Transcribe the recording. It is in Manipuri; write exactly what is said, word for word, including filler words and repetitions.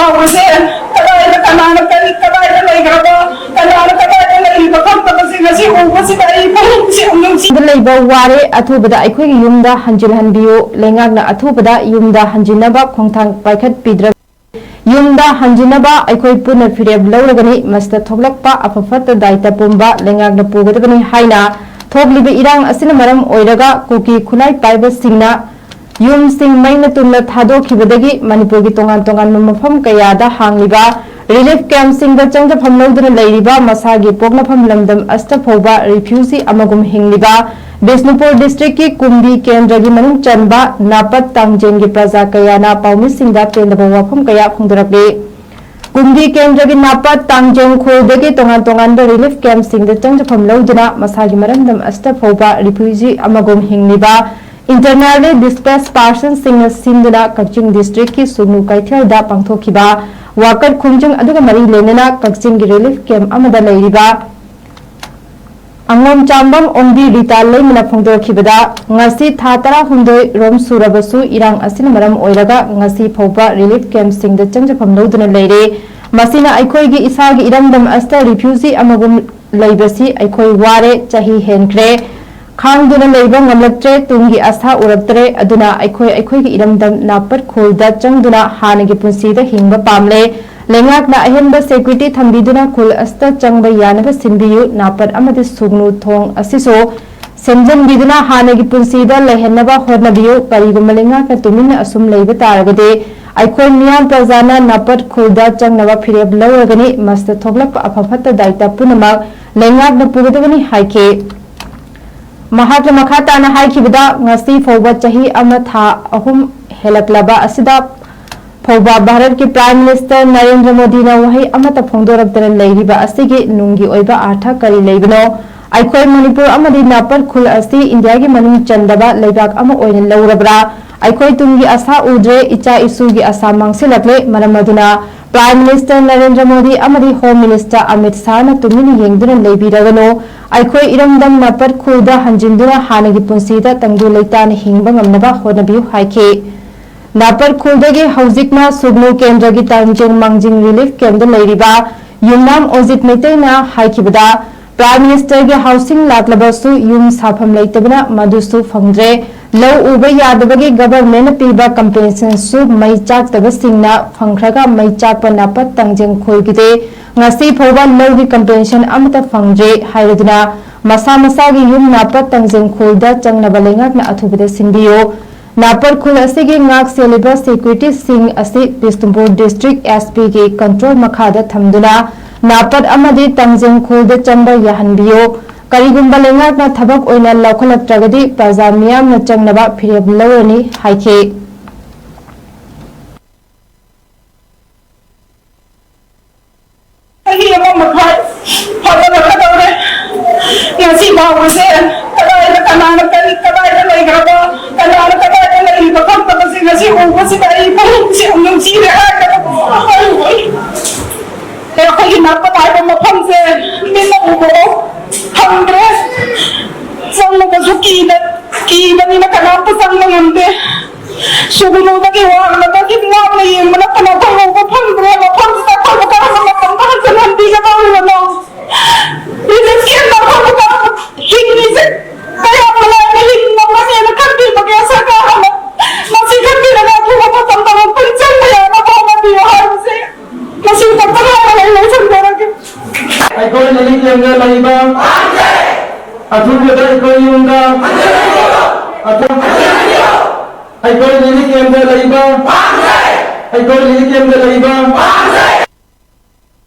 ꯇꯧꯕꯁꯦ ꯀꯗꯥꯏꯗ, ꯀꯅꯥꯅ ꯀꯔꯤ, ꯀꯗꯥꯏꯗ ꯂꯩꯈ꯭ꯔꯕ, ꯀꯅꯥꯅ ꯀꯗꯥꯏꯗ ꯂꯩꯔꯤꯕ ꯈꯪꯗꯕꯁꯦ ꯉꯁꯤ ꯎꯕꯁꯤꯗ ꯑꯩ ꯄꯨꯛꯅꯤꯡꯁꯦ ꯌꯥꯝ ꯅꯨꯡꯁꯤ꯫ ꯗ ꯂꯩꯕ ꯋꯥꯔꯦ, ꯑꯊꯨꯕꯗ ꯑꯩꯈꯣꯏꯒꯤ ꯌꯨꯝꯗ ꯍꯟꯖꯤꯜꯍꯟꯕꯤꯌꯨ꯫ ꯂꯩꯉꯥꯛꯅ ꯑꯊꯨꯕꯗ ꯌꯨꯝꯗ ꯍꯟꯖꯤꯟꯅꯕ ꯈꯣꯡꯊꯥꯡ ꯄꯥꯏꯈꯠꯄꯤꯗ꯭ꯔ ꯌꯨꯝꯗ ꯍꯟꯖꯤꯟꯅꯕ ꯑꯩꯈꯣꯏ ꯄꯨꯟꯅ ꯐꯤꯔꯦꯞ ꯂꯧꯔꯒꯅꯤ꯫ ꯃꯁꯤꯗ ꯊꯣꯛꯂꯛꯄ ꯑꯐ ꯐꯠꯇ ꯗꯥꯏꯇ ꯄꯨꯝꯕ ꯂꯩꯉꯥꯛꯅ ꯄꯨꯒꯗꯕꯅꯤ ꯍꯥꯏꯅ ꯊꯣꯛꯂꯤꯕ ꯏꯔꯥꯡ ꯑꯁꯤꯅ ꯃꯔꯝ ꯑꯣꯏꯔꯒ ꯀꯨꯀꯤ ꯈꯨꯠꯂꯥꯏ ꯄꯥꯏꯕꯁꯤꯡꯅ ꯌꯨꯝꯁꯤꯡ ꯃꯩꯅ ꯇꯨꯝꯅ ꯊꯥꯗꯣꯛꯈꯤꯕꯗꯒꯤ ꯃꯅꯤꯄꯨꯔꯒꯤ ꯇꯣꯉꯥꯟ ꯇꯣꯉꯥꯟꯕ ꯃꯐꯝ ꯀꯌꯥꯗ ꯍꯥꯡꯂꯤꯕ ꯔꯤꯂꯤꯐ ꯀꯦꯝꯞꯁꯤꯡꯗ ꯆꯪꯖꯐꯝ ꯂꯧꯗꯨꯅ ꯂꯩꯔꯤꯕ ꯃꯁꯥꯒꯤ ꯄꯣꯛꯅꯐꯝ ꯂꯝꯗꯝ ꯑꯁꯤꯗ ꯐꯥꯎꯕ ꯔꯤꯐ꯭ꯌꯨꯖꯤ ꯑꯃꯒꯨꯝ ꯍꯤꯡꯂꯤꯕ ꯕꯤꯁꯅꯨꯄꯨꯔ ꯗꯤꯁꯇ꯭ꯔꯤꯛꯀꯤ ꯀꯨꯝꯕꯤ ꯀꯦꯟꯗ꯭ꯔꯒꯤ ꯃꯅꯨꯡ ꯆꯟꯕ ꯅꯥꯄꯠ ꯇꯥꯡꯖꯦꯟꯒꯤ ꯄ꯭ꯔꯖꯥ ꯀꯌꯥꯅ ꯄꯥꯎꯃꯤꯁꯤꯡꯗ ꯄꯦꯟꯗꯕ ꯋꯥꯐꯝ ꯀꯌꯥ ꯐꯣꯡꯗꯣꯔꯛꯂꯤ꯫ ꯀꯨꯝꯕꯤ ꯀꯦꯟꯗ꯭ꯔꯒꯤ ꯅꯥꯄꯠ ꯇꯥꯡꯖꯦꯡ ꯈꯨꯜꯗꯒꯤ ꯇꯣꯉꯥꯟ ꯇꯣꯉꯥꯟꯕ ꯔꯤꯂꯤꯐ ꯀꯦꯝꯞꯁꯤꯡꯗ ꯆꯪꯖꯐꯝ ꯂꯧꯗꯨꯅ ꯃꯁꯥꯒꯤ ꯃꯔꯝꯗꯝ ꯑꯁꯤꯗ ꯐꯥꯎꯕ ꯔꯤꯐ꯭ꯌꯨꯖꯤ ꯑꯃꯒꯨꯝ ꯍꯤꯡꯂꯤꯕ ꯏꯟꯇꯔꯅꯦꯜꯂꯤ ꯗꯤꯁꯄ꯭ꯂꯦꯁ ꯄꯥꯔꯁꯟꯁꯤꯡꯅ ꯁꯤꯟꯗꯨꯅ ꯀꯛꯆꯤꯡ ꯗꯤꯁꯇ꯭ꯔꯤꯛꯀꯤ ꯁꯨꯒꯅꯨ ꯀꯩꯊꯦꯜꯗ ꯄꯥꯡꯊꯣꯛꯈꯤꯕ ꯋꯥꯀꯠ ꯈꯣꯡꯖꯪ ꯑꯗꯨꯒ ꯃꯔꯤ ꯂꯩꯅꯅ ꯀꯛꯆꯤꯡꯒꯤ ꯔꯤꯂꯤꯐ ꯀꯦꯝꯞ ꯑꯃꯗ ꯂꯩꯔꯤꯕ ꯑꯉꯣꯝ ꯆꯥꯝꯕꯝ ꯑꯣꯡꯕꯤ ꯔꯤꯇꯥ ꯂꯩꯃꯅ ꯐꯣꯡꯗꯣꯔꯛꯈꯤꯕꯗ, ꯉꯁꯤ ꯊꯥ ꯇꯔꯥꯍꯨꯝꯗꯣꯏ ꯔꯣꯝ ꯁꯨꯔꯕꯁꯨ ꯏꯔꯥꯡ ꯑꯁꯤꯅ ꯃꯔꯝ ꯑꯣꯏꯔꯒ ꯉꯁꯤ ꯐꯥꯎꯕ ꯔꯤꯂꯤꯐ ꯀꯦꯝꯞꯁꯤꯡꯗ ꯆꯪꯖꯐꯝ ꯂꯧꯗꯨꯅ ꯂꯩꯔꯦ꯫ ꯃꯁꯤꯅ ꯑꯩꯈꯣꯏꯒꯤ ꯏꯁꯥꯒꯤ ꯏꯔꯝꯗꯝ ꯑꯁꯤꯗ ꯔꯤꯐ꯭ꯌꯨꯖꯤ ꯑꯃꯒꯨꯝ ꯂꯩꯕꯁꯤ ꯑꯩꯈꯣꯏ ꯋꯥꯔꯦ, ꯆꯍꯤ ꯍꯦꯟꯈ꯭ꯔꯦ꯫ ꯈꯥꯡꯗꯨꯅ ꯂꯩꯕ ꯉꯝꯂꯛꯇ꯭ꯔꯦ, ꯇꯨꯡꯒꯤ ꯑꯁꯥ ꯎꯔꯛꯇ꯭ꯔꯦ꯫ ꯑꯗꯨꯅ ꯑꯩꯈꯣꯏ ꯑꯩꯈꯣꯏꯒꯤ ꯏꯔꯝꯗꯝ ꯅꯥꯄꯠ ꯈꯨꯜꯗ ꯆꯪꯗꯨꯅ ꯍꯥꯟꯅꯒꯤ ꯄꯨꯟꯁꯤꯗ ꯍꯤꯡꯕ ꯄꯥꯝꯂꯦ꯫ ꯂꯩꯉꯥꯛꯅ ꯑꯍꯦꯟꯕ ꯁꯦꯀ꯭ꯌꯨꯔꯤꯇꯤ ꯊꯝꯕꯤꯗꯨꯅ ꯈꯨꯜ ꯑꯁꯤꯗ ꯆꯪꯕ ꯌꯥꯅꯕ ꯁꯤꯟꯕꯤꯌꯨ꯫ ꯅꯥꯄꯠ ꯑꯃꯗꯤ ꯁꯨꯒꯅꯨ ꯊꯣꯡ ꯑꯁꯤꯁꯨ ꯁꯦꯝꯖꯤꯟꯕꯤꯗꯨꯅ ꯍꯥꯟꯅꯒꯤ ꯄꯨꯟꯁꯤꯗ ꯂꯩꯍꯟꯅꯕ ꯍꯣꯠꯅꯕꯤꯌꯨ꯫ ꯀꯔꯤꯒꯨꯝꯕ ꯂꯩꯉꯥꯛꯅ ꯇꯨꯃꯤꯟꯅ ꯑꯁꯨꯝ ꯂꯩꯕ ꯇꯥꯔꯒꯗꯤ ꯑꯩꯈꯣꯏ ꯃꯤꯌꯥꯝ ꯄ꯭ꯔꯖꯥꯅ ꯅꯥꯄꯠ ꯈꯨꯜꯗ ꯆꯪꯅꯕ ꯐꯤꯔꯦꯞ ꯂꯧꯔꯒꯅꯤ꯫ ꯃꯁꯤꯗ ꯊꯣꯛꯂꯛꯄ ꯑꯐ ꯐꯠꯇ ꯗꯥꯏꯇ ꯄꯨꯝꯅꯃꯛ ꯂꯩꯉꯥꯛꯅ ꯄꯨꯒꯗꯕꯅꯤ ꯍꯥꯏꯈꯤ꯫ ꯃꯍꯥꯛꯅ ꯃꯈꯥ ꯇꯥꯅ ꯍꯥꯏꯈꯤꯕꯗ, ꯉꯁꯤ ꯐꯥꯎꯕ ꯆꯍꯤ ꯑꯃ ꯊꯥ ꯑꯍꯨꯝ ꯍꯦꯜꯂꯛꯂꯕ ꯑꯁꯤꯗ ꯐꯥꯎꯕ ꯚꯥꯔꯠꯀꯤ ꯄ꯭ꯔꯥꯏꯝ ꯃꯤꯅꯤꯁꯇꯔ ꯅꯔꯦꯟꯗ꯭ꯔ ꯃꯣꯗꯤꯅ ꯋꯥꯍꯩ ꯑꯃꯠꯇ ꯐꯣꯡꯗꯣꯔꯛꯇꯅ ꯂꯩꯔꯤꯕ ꯑꯁꯤꯒꯤ ꯅꯨꯡꯒꯤ ꯑꯣꯏꯕ ꯑꯥꯔꯊ ꯀꯔꯤ ꯂꯩꯕꯅꯣ? ꯑꯩꯈꯣꯏ ꯃꯅꯤꯄꯨꯔ ꯑꯃꯗꯤ ꯅꯥꯄꯠ ꯈꯨꯜ ꯑꯁꯤ ꯏꯟꯗꯤꯌꯥꯒꯤ ꯃꯅꯨꯡ ꯆꯟꯗꯕ ꯂꯩꯕꯥꯛ ꯑꯃ ꯑꯣꯏꯅ ꯂꯧꯔꯕ꯭ꯔꯥ? ꯑꯩꯈꯣꯏ ꯇꯨꯡꯒꯤ ꯑꯁꯥ ꯎꯗ꯭ꯔꯦ, ꯏꯆꯥ ꯏꯁꯨꯒꯤ ꯑꯁꯥ ꯃꯥꯡꯁꯤꯜꯂꯛꯂꯦ꯫ ꯃꯔꯝ ꯑꯗꯨꯅ ꯄ꯭ꯔꯥꯏꯝ ꯃꯤꯅꯤꯁꯇꯔ ꯅꯔꯦꯟꯗ꯭ꯔ ꯃꯣꯗꯤ ꯑꯃꯗꯤ ꯍꯣꯝ ꯃꯤꯅꯤꯁꯇꯔ ꯑꯃꯤꯠ ꯁꯥꯍꯅ ꯇꯨꯃꯤꯟꯅ ꯌꯦꯡꯗꯨꯅ ꯂꯩꯕꯤꯔꯒꯅꯨ꯫ ꯑꯩꯈꯣꯏ ꯏꯔꯝꯗꯝ ꯅꯥꯄꯠ ꯈꯨꯜꯗ ꯍꯟꯖꯤꯟꯗꯨꯅ ꯍꯥꯟꯅꯒꯤ ꯄꯨꯟꯁꯤꯗ ꯇꯪꯗꯨ ꯂꯩꯇꯥꯅ ꯍꯤꯡꯕ ꯉꯝꯅꯕ ꯍꯣꯠꯅꯕꯤꯌꯨ ꯍꯥꯏꯈꯤ꯫ ꯅꯥꯄꯠ ꯈꯨꯜꯗꯒꯤ ꯍꯧꯖꯤꯛꯅ ꯁꯨꯒꯅꯨ ꯀꯦꯟꯗ꯭ꯔꯒꯤ ꯇꯥꯡꯖꯤꯡ ꯃꯥꯡꯖꯤꯡ ꯔꯤꯂꯤꯐ ꯀꯦꯝꯞꯇ ꯂꯩꯔꯤꯕ ꯌꯨꯝꯅꯥꯝ ꯑꯣꯖꯤꯠ ꯃꯩꯇꯩꯅ ꯍꯥꯏꯈꯤꯕꯗ, ꯄ꯭ꯔꯥꯏꯝ ꯃꯤꯅꯤꯁꯇꯔꯒꯤ ꯍꯥꯎꯁꯤꯡ ꯂꯥꯛꯂꯕꯁꯨ ꯌꯨꯝ ꯁꯥꯐꯝ ꯂꯩꯇꯕꯅ ꯃꯗꯨꯁꯨ ꯐꯪꯗ꯭ꯔꯦ꯫ ꯂꯧ ꯎꯕ ꯌꯥꯗꯕꯒꯤ ꯒꯚꯔꯟꯃꯦꯟꯠꯅ ꯄꯤꯕ ꯀꯝꯄꯦꯟꯁꯦꯁꯟꯁꯨ ꯃꯩ ꯆꯥꯛꯇꯕꯁꯤꯡꯅ ꯐꯪꯈ꯭ꯔꯒ ꯃꯩ ꯆꯥꯛꯄ ꯅꯥꯄꯠ ꯇꯥꯡꯖꯤꯡ ꯈꯨꯜꯒꯤꯗꯤ ꯉꯁꯤ ꯐꯥꯎꯕ ꯂꯧꯒꯤ ꯀꯝꯄꯦꯟꯁꯦꯁꯟ ꯑꯃꯠꯇ ꯐꯪꯗ꯭ꯔꯤ ꯍꯥꯏꯔꯗꯨꯅ ꯃꯁꯥ ꯃꯁꯥꯒꯤ ꯌꯨꯝ ꯅꯥꯄꯠ ꯇꯥꯡꯖꯤꯡ ꯈꯨꯜꯗ ꯆꯪꯅꯕ ꯂꯩꯉꯥꯛꯅ ꯑꯊꯨꯕꯗ ꯁꯤꯟꯕꯤꯌꯨ꯫ ꯅꯥꯄꯠ ꯈꯨꯜ ꯑꯁꯤꯒꯤ ꯉꯥꯛ ꯁꯦꯜꯂꯤꯕ ꯁꯦꯀ꯭ꯌꯨꯔꯤꯇꯤꯁꯤꯡ ꯑꯁꯤ ꯕꯤꯁꯅꯨꯄꯨꯔ ꯗꯤꯁꯇ꯭ꯔꯤꯛ ꯑꯦꯁ ꯄꯤꯒꯤ ꯀꯟꯇ꯭ꯔꯣꯜ ꯃꯈꯥꯗ ꯊꯝꯗꯨꯅ ꯅꯥꯄꯠ ꯑꯃꯗꯤ ꯇꯥꯡꯖꯤꯡ ꯈꯨꯜꯗ ꯆꯪꯕ ꯌꯥꯍꯟꯕꯤꯌꯨ꯫ ꯀꯔꯤꯒꯨꯝꯕ ꯂꯩꯉꯥꯛꯅ ꯊꯕꯛ ꯑꯣꯏꯅ ꯂꯧꯈꯠꯂꯛꯇ꯭ꯔꯒꯗꯤ ꯄ꯭ꯔꯖꯥ ꯃꯤꯌꯥꯝꯅ ꯆꯪꯅꯕ ꯐꯤꯔꯦꯞ ꯂꯧꯔꯅꯤ ꯍꯥꯏꯈꯤ꯫ ꯆꯍꯤ ꯑꯃ ꯃꯈꯥꯏ ꯐꯥꯖꯤꯜꯂꯛꯀꯗꯧꯔꯦ꯫ ꯉꯁꯤ ꯐꯥꯎꯕꯁꯦ ꯀꯗꯥꯏꯗ, ꯀꯅꯥꯅ ꯀꯔꯤ, ꯀꯗꯥꯏꯗ ꯂꯩꯈ꯭ꯔꯕ, ꯀꯅꯥꯅ ꯀꯗꯥꯏꯗ ꯂꯩꯔꯤꯕ ꯈꯪꯗꯕꯁꯦ ꯉꯁꯤ ꯎꯕꯁꯤꯗ ꯑꯩ ꯄꯨꯛꯅꯤꯡꯁꯦ ꯌꯥꯝ ꯅꯨꯡꯁꯤꯔꯦ ꯍꯥꯏꯔꯒ ꯑꯩꯈꯣꯏꯒꯤ ꯅꯥꯄꯠ ꯍꯥꯏꯕ ꯃꯐꯝꯁꯦ ꯃꯤꯠꯅ ꯎꯕꯐꯥꯎ ꯐꯪꯗ꯭ꯔꯦ꯫ ꯆꯪꯕꯗꯁꯨ ꯀꯤꯗ-, ꯀꯤꯕꯅꯤꯅ ꯀꯅꯥꯝꯇ ꯆꯪꯕ ꯉꯝꯗꯦ꯫ ꯁꯨꯒꯅꯨꯗꯒꯤ ꯋꯥꯡꯃꯗꯒꯤ ꯋꯥꯡꯅ ꯌꯦꯡꯕ ꯅꯠꯇꯅ ꯑꯩꯈꯣꯏ ꯎꯕ ꯐꯪꯗ꯭ꯔꯦ꯫ ꯃꯐꯝꯁꯤꯗ ꯑꯩꯈꯣꯏꯕꯨ ꯀꯔꯝꯅ ꯃꯇꯝꯗ ꯍꯟꯖꯤꯜꯍꯟꯕꯤꯒꯗꯧꯔꯤꯕꯅꯣ? ꯔꯤꯂꯤꯐ ꯀꯦꯝꯞꯇ ꯑꯩꯈꯣꯏꯕꯨ ꯀꯔꯝꯅ ꯍꯤꯡꯉꯤꯁꯦ ꯀꯌꯥꯝ ꯅꯨꯡꯉꯥꯏꯅ ꯍꯤꯡꯉꯝꯒꯅꯤꯅ ꯈꯟꯕꯤꯕꯒꯦ? ꯁꯔꯀꯥꯔ ꯑꯃ ꯃꯁꯤ ꯈꯟꯕꯤꯔꯒ ꯑꯊꯨꯕ ꯃꯇꯝꯗ ꯑꯃꯨꯛꯇꯪ ꯆꯪꯕ ꯌꯥꯅꯕ ꯍꯣꯠꯅꯕꯤꯌꯨ ꯍꯥꯏꯕꯁꯦ ꯃꯁꯤ ꯈꯛꯇ ꯍꯥꯏꯔꯒ ꯑꯩ ꯂꯣꯏꯁꯤꯟꯖꯔꯒꯦ꯫ ꯑꯩꯈꯣꯏ ꯂꯤꯂꯤ ꯀꯦꯝꯗ ꯂꯩꯕ ꯑꯊꯨꯕꯗ ꯑꯩꯈꯣꯏ ꯌꯨꯝꯗ ꯑꯊꯨ-, ꯑꯩꯈꯣꯏ ꯂꯤꯂꯤ ꯀꯦꯝꯗ ꯂꯩꯕ ꯑꯩꯈꯣꯏ ꯂꯤꯂꯤ ꯀꯦꯝꯗ ꯂꯩꯕ